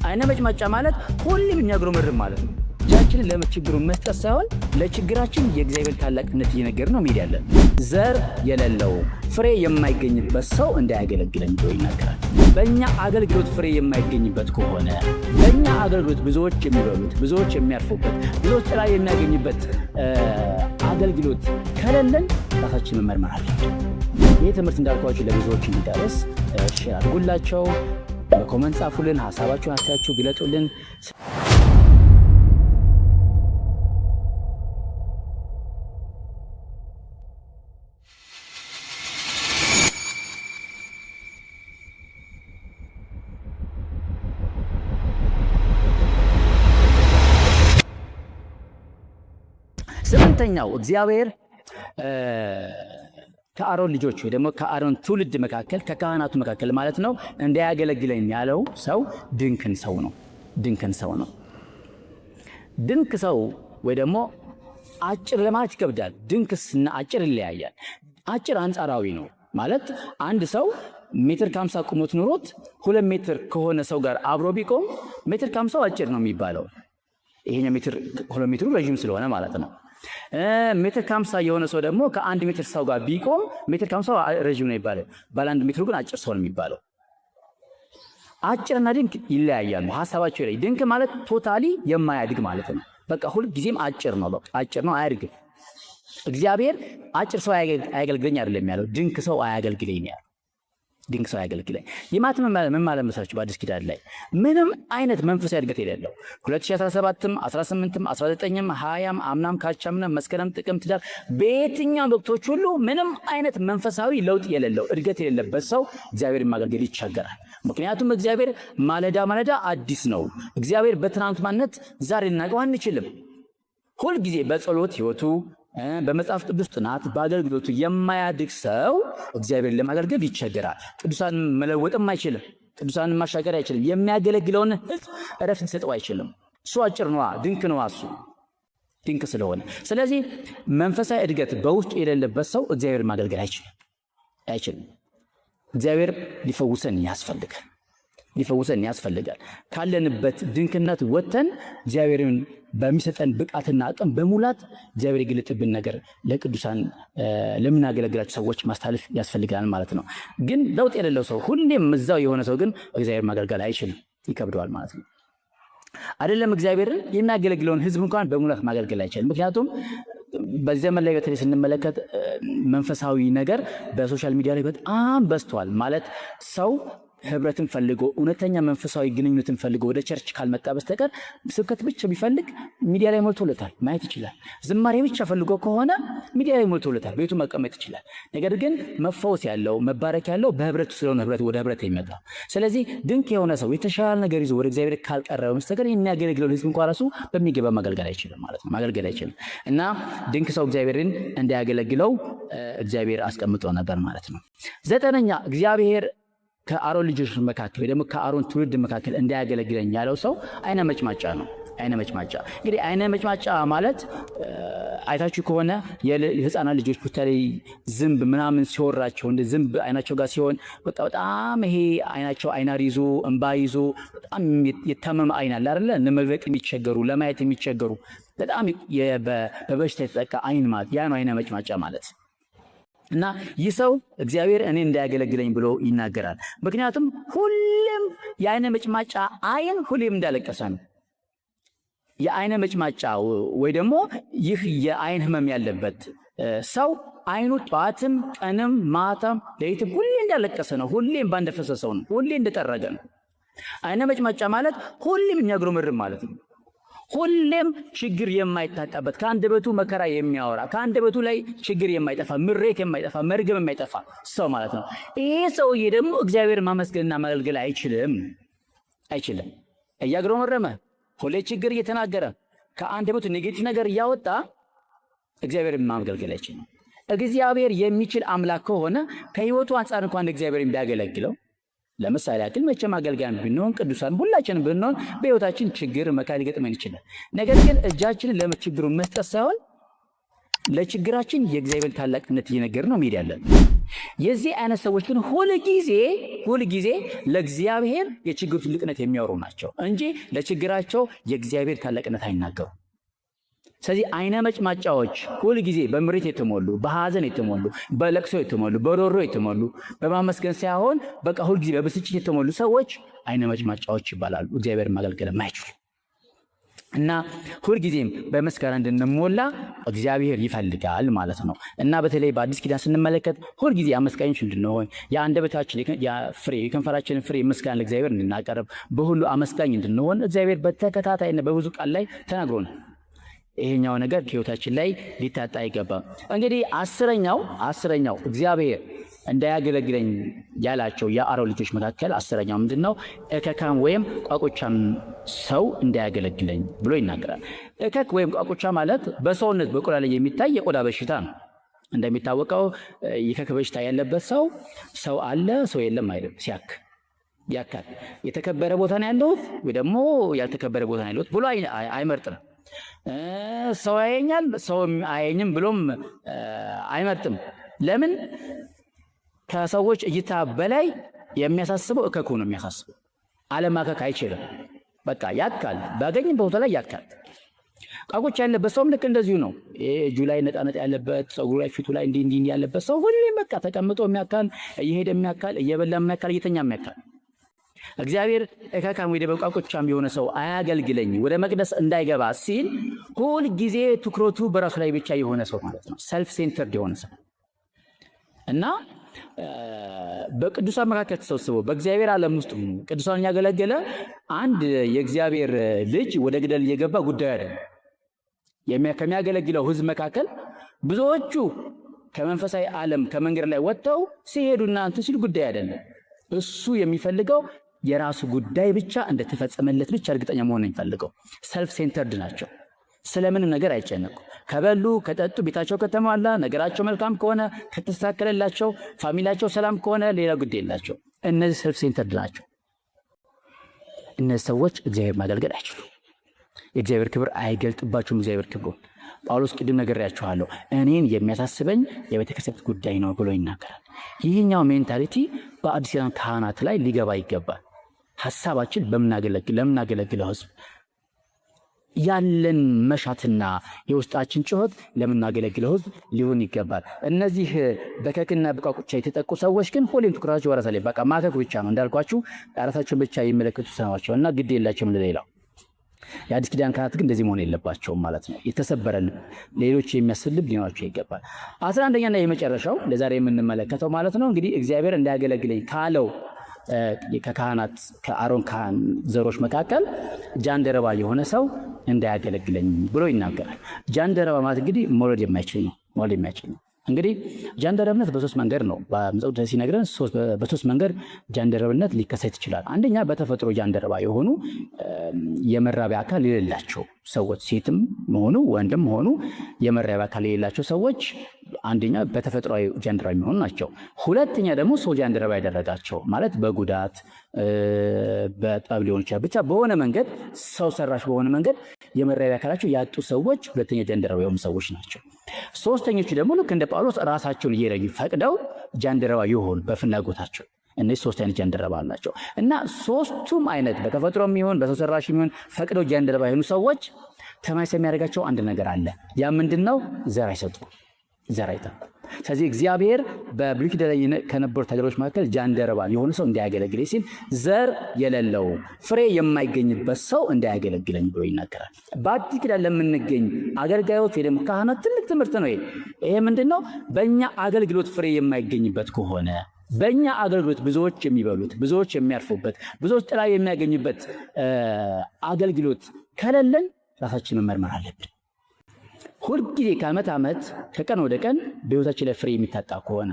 አይነ መጭማጫ ማለት ሁሌም የሚያጉረመርም ማለት ነው። እጃችንን ለችግሩ መስጠት ሳይሆን ለችግራችን የእግዚአብሔር ታላቅነት እየነገርን ነው መሄድ ያለን። ዘር የሌለው ፍሬ የማይገኝበት ሰው እንዳያገለግለኝ ብሎ ይናገራል። በእኛ አገልግሎት ፍሬ የማይገኝበት ከሆነ፣ በእኛ አገልግሎት ብዙዎች የሚበሉት፣ ብዙዎች የሚያርፉበት፣ ብዙዎች ጥላ የሚያገኙበት አገልግሎት ከሌለን ራሳችን መመርመር አለብን። ይህ ትምህርት እንዳልኳችሁ ለብዙዎች እንዲደርስ share አድርጉላቸው፣ በ comment ጻፉልን፣ ሀሳባችሁን አስተያየታችሁ ግለጡልን። ስምንተኛው እግዚአብሔር ከአሮን ልጆች ወይ ደግሞ ከአሮን ትውልድ መካከል፣ ከካህናቱ መካከል ማለት ነው፣ እንዳያገለግለኝ ያለው ሰው ድንክን ሰው ነው። ድንክን ሰው ነው። ድንክ ሰው ወይ ደግሞ አጭር ለማለት ይከብዳል። ድንክስና አጭር ይለያያል። አጭር አንጻራዊ ነው ማለት አንድ ሰው ሜትር ከ50 ቁመት ኑሮት 2 ሜትር ከሆነ ሰው ጋር አብሮ ቢቆም ሜትር ከ50ው አጭር ነው የሚባለው። ይሄኛው ሜትር 2 ሜትሩ ረዥም ስለሆነ ማለት ነው። ሜትር ከ50 የሆነ ሰው ደግሞ ከ1 ሜትር ሰው ጋር ቢቆም ሜትር ከ50 ረዥም ነው ይባላል። ባለ 1 ሜትሩ ግን አጭር ሰው ነው የሚባለው። አጭርና ድንክ ይለያያሉ። ሀሳባቸው ላይ ድንክ ማለት totally የማያድግ ማለት ነው። በቃ ሁልጊዜም አጭር ነው። በቃ አጭር ነው፣ አያድግም። እግዚአብሔር አጭር ሰው አያገልግለኝ አይደለም ያለው፣ ድንክ ሰው አያገልግለኝ ያለው። ድንክ ሰው አያገልግለኝ። ይህ ማለት ምን ማለት መሰላችሁ? በአዲስ ኪዳን ላይ ምንም አይነት መንፈሳዊ እድገት የሌለው 2017ም 18ም 19ም 20ም አምናም ካቻምናም መስከረም፣ ጥቅምት፣ ህዳር በየትኛውም ወቅቶች ሁሉ ምንም አይነት መንፈሳዊ ለውጥ የሌለው፣ እድገት የሌለበት ሰው እግዚአብሔር ማገልገል ይቸገራል። ምክንያቱም እግዚአብሔር ማለዳ ማለዳ አዲስ ነው። እግዚአብሔር በትናንቱ ማንነት ዛሬ ልናውቀው አንችልም። ሁልጊዜ በጸሎት ህይወቱ፣ በመጽሐፍ ቅዱስ ጥናት፣ በአገልግሎቱ የማያድግ ሰው እግዚአብሔርን ለማገልገል ይቸገራል። ቅዱሳን መለወጥም አይችልም። ቅዱሳንን ማሻገር አይችልም። የሚያገለግለውን ህዝብ እረፍት ሊሰጠው አይችልም። እሱ አጭር ነዋ፣ ድንክ ነዋ። እሱ ድንክ ስለሆነ ስለዚህ መንፈሳዊ እድገት በውስጡ የሌለበት ሰው እግዚአብሔርን ማገልገል አይችልም አይችልም። እግዚአብሔር ሊፈውሰን ያስፈልጋል። ሊፈውሰን ያስፈልጋል። ካለንበት ድንክነት ወጥተን እግዚአብሔርን በሚሰጠን ብቃትና አቅም በሙላት እግዚአብሔር የገለጠብን ነገር ለቅዱሳን ለምናገለግላቸው ሰዎች ማስተላለፍ ያስፈልጋል ማለት ነው። ግን ለውጥ የሌለው ሰው፣ ሁሌም እዛው የሆነ ሰው ግን እግዚአብሔር ማገልገል አይችልም፣ ይከብደዋል ማለት ነው። አይደለም እግዚአብሔርን፣ የሚያገለግለውን ህዝብ እንኳን በሙላት ማገልገል አይችልም። ምክንያቱም በዚህ ዘመን ላይ በተለይ ስንመለከት መንፈሳዊ ነገር በ social media ላይ በጣም በዝቷል። ማለት ሰው ህብረትን ፈልጎ፣ እውነተኛ መንፈሳዊ ግንኙነትን ፈልጎ ወደ church ካልመጣ በስተቀር ስብከት ብቻ ቢፈልግ ሚዲያ ላይ ሞልቶለታል፣ ማየት ይችላል። ዝማሬ ብቻ ፈልጎ ከሆነ ሚዲያ ላይ ሞልቶለታል፣ ቤቱ መቀመጥ ይችላል። ነገር ግን መፈወስ ያለው፣ መባረክ ያለው በህብረቱ ስለሆነ ህብረት ወደ ህብረት የሚመጣ። ስለዚህ ድንክ የሆነ ሰው የተሻለ ነገር ይዞ ወደ እግዚአብሔር ካልቀረበ በስተቀር የሚያገለግለውን ህዝብ እንኳ ራሱ በሚገባ ማገልገል አይችልም ማለት ነው። ማገልገል አይችልም እና ድንክ ሰው እግዚአብሔርን እንዳያገለግለው እግዚአብሔር አስቀምጦ ነበር ማለት ነው። ዘጠነኛ፣ እግዚአብሔር ከአሮን ልጆች መካከል ወይ ደግሞ ከአሮን ትውልድ መካከል እንዳያገለግለኝ ያለው ሰው አይነ መጭማጫ ነው። አይነ መጭማጫ፣ እንግዲህ አይነ መጭማጫ ማለት አይታችሁ ከሆነ የህፃናት ልጆች በተለይ ዝንብ ምናምን ሲወራቸው፣ እንደ ዝንብ አይናቸው ጋር ሲሆን በቃ በጣም ይሄ አይናቸው አይናር ይዞ፣ እንባ ይዞ፣ በጣም የታመመ አይን አለ አይደለ? ለመግለጥ የሚቸገሩ፣ ለማየት የሚቸገሩ፣ በጣም በበሽታ የተጠቃ አይን ማለት ያ ነው አይነ መጭማጫ ማለት። እና ይህ ሰው እግዚአብሔር እኔ እንዳያገለግለኝ ብሎ ይናገራል። ምክንያቱም ሁሌም የአይነ መጭማጫ አይን ሁሌም እንዳለቀሰ ነው። የአይነ መጭማጫ ወይ ደግሞ ይህ የአይን ህመም ያለበት ሰው አይኑ ጠዋትም፣ ቀንም፣ ማታም፣ ሌሊትም ሁሌ እንዳለቀሰ ነው። ሁሌም እንባ እንደፈሰሰው ነው። ሁሌ እንደጠረገ ነው። አይነ መጭማጫ ማለት ሁሌም የሚያጉረመርም ማለት ነው። ሁሌም ችግር የማይታጣበት፣ ከአንደበቱ መከራ የሚያወራ፣ ከአንደበቱ ላይ ችግር የማይጠፋ፣ ምሬት የማይጠፋ፣ መርገም የማይጠፋ ሰው ማለት ነው። ይሄ ሰውዬ ደግሞ እግዚአብሔር ማመስገንና ማገልገል አይችልም አይችልም። እያጉረመረመ፣ ሁሌ ችግር እየተናገረ፣ ከአንደበቱ negative ነገር እያወጣ እግዚአብሔር ማገልገል አይችልም። እግዚአብሔር የሚችል አምላክ ከሆነ ከህይወቱ አንጻር እንኳን እግዚአብሔር ቢያገለግለው፣ ለምሳሌ ያክል መቼም አገልጋይም ብንሆን፣ ቅዱሳን ሁላችንም ብንሆን በህይወታችን ችግር መከራ ሊገጥመን ይችላል። ነገር ግን እጃችንን ለችግሩ መስጠት ሳይሆን ለችግራችን የእግዚአብሔር ታላቅነት እየነገርን ነው መሄድ ያለን። የዚህ አይነት ሰዎች ግን ሁልጊዜ ሁልጊዜ ለእግዚአብሔር የችግሩ ትልቅነት የሚያወሩ ናቸው እንጂ ለችግራቸው የእግዚአብሔር ታላቅነት አይናገሩ። ስለዚህ አይነ መጭማጫዎች ሁልጊዜ በምሬት የተሞሉ፣ በሐዘን የተሞሉ፣ በለቅሶ የተሞሉ፣ በሮሮ የተሞሉ፣ በማመስገን ሳይሆን በቃ ሁልጊዜ በብስጭት የተሞሉ ሰዎች አይነ መጭማጫዎች ይባላሉ። እግዚአብሔር ማገልገል የማይችሉ። እና ሁልጊዜም በምስጋና እንድንሞላ እግዚአብሔር ይፈልጋል ማለት ነው። እና በተለይ በአዲስ ኪዳን ስንመለከት ሁልጊዜ አመስጋኞች እንድንሆን፣ የአንደበታችን ፍሬ፣ የከንፈራችንን ፍሬ ምስጋና ለእግዚአብሔር እንድናቀርብ፣ በሁሉ አመስጋኝ እንድንሆን እግዚአብሔር በተከታታይና በብዙ ቃል ላይ ተናግሮናል። ይሄኛው ነገር ከህይወታችን ላይ ሊታጣ አይገባም። እንግዲህ አስረኛው እግዚአብሔር እንዳያገለግለኝ ያላቸው የአሮን ልጆች መካከል 10ኛው ምንድን ነው? እከካም ወይም ቋቁቻም ሰው እንዳያገለግለኝ ብሎ ይናገራል። እከክ ወይም ቋቁቻ ማለት በሰውነት በቆዳ ላይ የሚታይ የቆዳ በሽታ ነው። እንደሚታወቀው የእከክ በሽታ ያለበት ሰው ሰው አለ ሰው የለም አይልም። ሲያክ ያካል። የተከበረ ቦታ ነው ያለሁት ወይ ደግሞ ያልተከበረ ቦታ ነው ያለሁት ብሎ አይመርጥም። ሰው ያየኛል ሰው አያየኝም ብሎም አይመርጥም። ለምን? ከሰዎች እይታ በላይ የሚያሳስበው እከኩ ነው የሚያሳስበው። አለማከክ አይችልም። በቃ ያካል፣ ባገኝበት ቦታ ላይ ያካል። ቋቁቻ ያለበት ሰውም ልክ እንደዚሁ ነው። እጁ ላይ ነጣነጥ ያለበት፣ ፀጉሩ ላይ፣ ፊቱ ላይ እንዲህ እንዲህ ያለበት ሰው ሁሌም በቃ ተቀምጦ የሚያካል፣ እየሄደ የሚያካል፣ እየበላ የሚያካል፣ እየተኛ የሚያካል። እግዚአብሔር እከካም ወይ ደግሞ ቋቁቻም የሆነ ሰው አያገልግለኝ፣ ወደ መቅደስ እንዳይገባ ሲል ሁል ጊዜ ትኩረቱ በራሱ ላይ ብቻ የሆነ ሰው ማለት ነው። self centered የሆነ ሰው እና በቅዱሳን መካከል ተሰብስቦ በእግዚአብሔር ዓለም ውስጥ ቅዱሳን ያገለገለ አንድ የእግዚአብሔር ልጅ ወደ ገደል እየገባ ጉዳዩ አይደለም። ከሚያገለግለው ሕዝብ መካከል ብዙዎቹ ከመንፈሳዊ ዓለም ከመንገድ ላይ ወጥተው ሲሄዱና እንትን ሲሉ ጉዳይ አይደለም። እሱ የሚፈልገው የራሱ ጉዳይ ብቻ እንደተፈጸመለት ብቻ እርግጠኛ መሆን የሚፈልገው። self centered ናቸው። ስለምንም ነገር አይጨነቁ። ከበሉ ከጠጡ፣ ቤታቸው ከተሟላ፣ ነገራቸው መልካም ከሆነ፣ ከተስተካከለላቸው፣ family ያቸው ሰላም ከሆነ ሌላ ጉዳይ የላቸው። እነዚህ self centered ናቸው። እነዚህ ሰዎች እግዚአብሔር ማገልገል አይችሉም። የእግዚአብሔር ክብር አይገልጥባቸውም። እግዚአብሔር ክብሩን ጳውሎስ ቅድም ነግሬያችኋለሁ፣ እኔን የሚያሳስበኝ የቤተክርስቲያን ጉዳይ ነው ብሎ ይናገራል። ይህኛው mentality በአዲስ ኪዳን ካህናት ላይ ሊገባ ይገባል። ሀሳባችን ለምናገለግለው ህዝብ ያለን መሻትና የውስጣችን ጩኸት ለምናገለግለው ህዝብ ሊሆን ይገባል። እነዚህ በእከክና በቋቁቻ የተጠቁ ሰዎች ግን ሁሌም ትኩረታቸው በራሳ ላይ በቃ ማከክ ብቻ ነው። እንዳልኳችሁ ራሳቸውን ብቻ የሚመለከቱ ናቸው እና ግድ የላቸውም ለሌላው። የአዲስ ኪዳን ካህናት ግን እንደዚህ መሆን የለባቸውም ማለት ነው። የተሰበረ ልብ፣ ሌሎች የሚያስብ ልብ ሊኖራቸው ይገባል። 11ኛና የመጨረሻው ለዛሬ የምንመለከተው ማለት ነው እንግዲህ እግዚአብሔር እንዳያገለግለኝ ካለው ከካህናት ከአሮን ካህን ዘሮች መካከል ጃንደረባ የሆነ ሰው እንዳያገለግለኝ ብሎ ይናገራል። ጃንደረባ ማለት እንግዲህ መውለድ የማይችል ነው። መውለድ የማይችል ነው። እንግዲህ ጃንደረብነት በሶስት መንገድ ነው በመጽሐፍ ቅዱስ ሲነግረን፣ በሶስት መንገድ ጃንደረብነት ሊከሰት ይችላል። አንደኛ በተፈጥሮ ጃንደረባ የሆኑ የመራቢያ አካል የሌላቸው ሰዎች፣ ሴትም ሆኑ ወንድም ሆኑ የመራቢያ አካል የሌላቸው ሰዎች አንደኛ በተፈጥሯዊ ጃንደረባ የሚሆኑ ናቸው። ሁለተኛ ደግሞ ሰው ጃንደረባ ያደረጋቸው ማለት በጉዳት፣ በጠብ ሊሆን ይችላል። ብቻ በሆነ መንገድ ሰው ሰራሽ በሆነ መንገድ የመራቢያ አካላቸው ያጡ ሰዎች ሁለተኛ ጃንደረባ የሆኑ ሰዎች ናቸው። ሶስተኞቹ ደግሞ ልክ እንደ ጳውሎስ ራሳቸውን እየለዩ ፈቅደው ጃንደረባ የሆኑ በፍላጎታቸው። እነዚህ ሶስት አይነት ጃንደረባ አላቸው እና ሶስቱም አይነት በተፈጥሮ የሚሆን፣ በሰው ሰራሽ የሚሆን፣ ፈቅደው ጃንደረባ የሆኑ ሰዎች ተመሳሳይ የሚያደርጋቸው አንድ ነገር አለ። ያ ምንድን ነው? ዘር አይሰጡም፣ ዘር አይተኩም። ስለዚህ እግዚአብሔር በብሉይ ኪዳን ላይ ከነበሩት አገልጋዮች መካከል ጃንደረባ የሆነ ሰው እንዳያገለግለኝ ሲል ዘር የሌለው፣ ፍሬ የማይገኝበት ሰው እንዳያገለግለኝ ብሎ ይናገራል። በአዲስ ኪዳን ለምንገኝ አገልጋዮች ወይ ደግሞ ካህናት ትልቅ ትምህርት ነው ይሄ። ይሄ ምንድን ነው? በእኛ አገልግሎት ፍሬ የማይገኝበት ከሆነ፣ በእኛ አገልግሎት ብዙዎች የሚበሉት፣ ብዙዎች የሚያርፉበት፣ ብዙዎች ጥላ የሚያገኙበት አገልግሎት ከሌለን ራሳችንን መመርመር አለብን። ሁልጊዜ ከዓመት ዓመት፣ ከቀን ወደ ቀን በህይወታችን ላይ ፍሬ የሚታጣ ከሆነ፣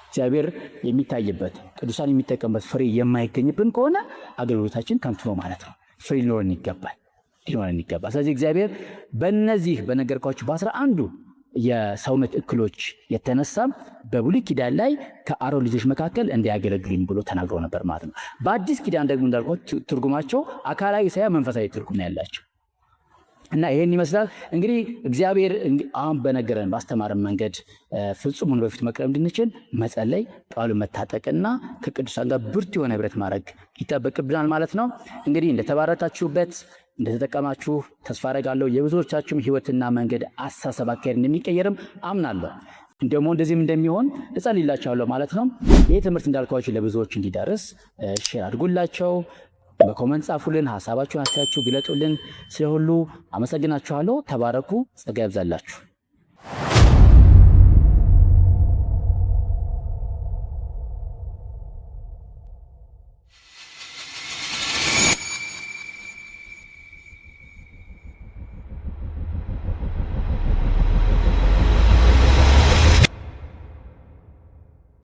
እግዚአብሔር የሚታይበት፣ ቅዱሳን የሚጠቀምበት ፍሬ የማይገኝብን ከሆነ አገልግሎታችን ከንቱ ነው ማለት ነው። ፍሬ ሊኖረን ይገባል። ስለዚህ እግዚአብሔር በእነዚህ በነገርኳችሁ በ11ዱ የሰውነት እክሎች የተነሳ በብሉይ ኪዳን ላይ ከአሮን ልጆች መካከል እንዳያገለግሉኝ ብሎ ተናግሮ ነበር ማለት ነው። በአዲስ ኪዳን ደግሞ እንዳልኳችሁ ትርጉማቸው አካላዊ ሳይሆን መንፈሳዊ ትርጉም ነው ያላቸው። እና ይሄን ይመስላል እንግዲህ። እግዚአብሔር አሁን በነገረን ባስተማረን መንገድ ፍጹሙን በፊት መቅረብ እንድንችል መጸለይ፣ ቃሉን መታጠቅና ከቅዱሳን ጋር ብርቱ የሆነ ህብረት ማድረግ ይጠበቅብናል ማለት ነው። እንግዲህ እንደተባረካችሁበት፣ እንደተጠቀማችሁ ተስፋ አደርጋለሁ። የብዙዎቻችሁም ህይወትና መንገድ፣ አስተሳሰብ፣ አካሄድ እንደሚቀየርም አምናለሁ። ደግሞ እንደዚህም እንደሚሆን እጸልይላችኋለሁ ማለት ነው። ይህ ትምህርት እንዳልኳችሁ ለብዙዎች እንዲደርስ share አድርጉላቸው። በ comment ጻፉልን፣ ሀሳባችሁን አስተያየታችሁ ግለጡልን። ስለ ሁሉ አመሰግናችኋለሁ። ተባረኩ። ጸጋ ያብዛላችሁ።